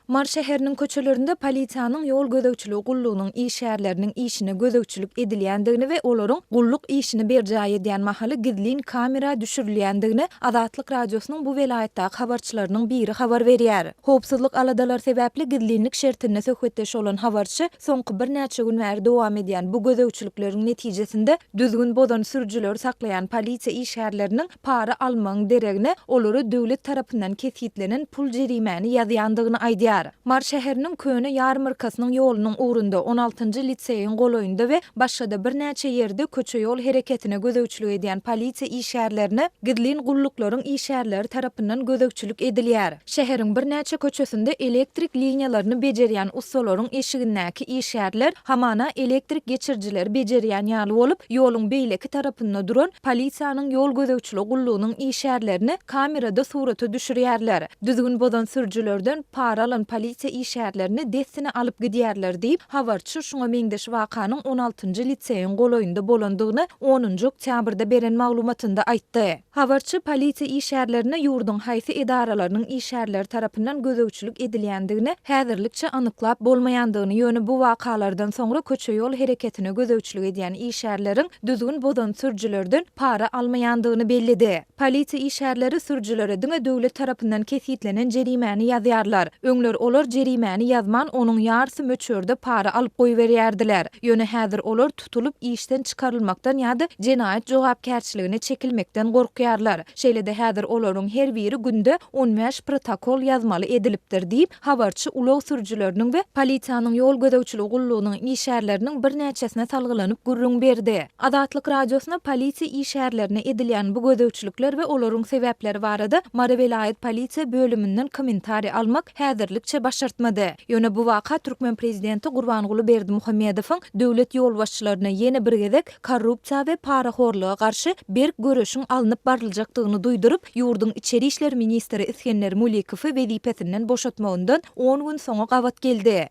Mary şäheriniň köçelerinde polisiýanyň ýol gözegçiligi gullugynyň işgärleriniň işine gözegçilik edilýändigini we olaryň gulluk işini berjaý edýän mahaly gizlin kamera düşürilýändigini Azatlyk Radiosynyň bu welaýatdaky habarçylarynyň biri habar berýär. Howpsuzlyk aladalary sebäpli gizlinlik şertinde söhbetdeş bolan habarçy soňky birnäçe gün bäri dowam edýän bu gözegçilikleriň netijesinde düzgün bozan sürüjileri saklaýan polisiýa işgärleriniň para almagyň deregine, olara döwlet tarapyndan kesgitlenen pul jerimäni ýazýandygyny aýdýar. Mary şäheriniň köne ýarmarkasynyň ýolunyň ugrunda, on altynjy liseýiň golaýynda we başga-da birnäçe ýerde köçe-ýol hereketine gözegçilik edýän polisiýa işgärlerine gizlin gulluklaryň işgärleri tarapyndan gözegçilik edilýär. Şäheriň birnäçe köçesinde elektrik liniýalaryny bejerýän ussalaryň eşigindäki işgärler hamana elektrik geçirijileri bejerýän ýaly bolup, ýoluň beýleki tarapynda duran polisiýanyň ýol gözegçiligi gullugynyň işgärlerini kamerada surata düşürýärler. Düzgün bozan sürüjilerden para alan polisiýa işgärlerini dessine alyp gidýärler diýip, habarçy şuňa meňzeş wakanyň on altynjy liseýiň golaýynda bolandygyny onunjy oktýabrda beren maglumatynda aýtdy. Habarçy polisiýa işgärlerine ýurduň haýsy edaralarynyň işgärleri tarapyndan gözegçilik edilýändigini häzirlikçe anyklap bolmaýandygyny, ýöne bu wakalardan soňra köçe-ýol hereketine gözegçilik edýän işgärleriň düzgün bozan sürüjilerden para almaýandygyny belledi. Polisiýa işgärleri sürüjilere diňe döwlet tarapyndan kesgitlenen jerimäni ýazýarlar. Öňler olar jerimäni ýazman, onuň ýarysy möçberde para alyp goýberýärdiler. Ýöne häzir olar tutulyp, işden çykarylmakdan ýa-da jenaýat jogapkärçiligine çekilmekden gorkýarlar. Şeýle-de häzir olaryň her biri günde 15 protokol ýazmaly edilipdir diýip, habarçy ulag sürüjileriniň we polisiýanyň ýol gözegçiligi gullugynyň işgärleriniň birnäçesine salgylanyp gürrüň berdi. Azatlyk Radiosyna polisiýa işgärlerine edilýän bu gözegçilikler we olaryň sebäpleri barada Mary welaýat polisiýa bölüminden kommentariý almak häzirlikçe başartmady. Ýöne bu waka türkmen prezidenti Gurbanguly Berdimuhamedowyň döwlet ýolbaşçylaryna ýene bir gezek korrupsiýa we parahorluga garşy berk göreşiň alnyp baryljakdygyny duýduryp, ýurduň içeri işler ministri Isgender Mulikowy wezipesinden boşatmagyndan on gün soňa gabat geldi.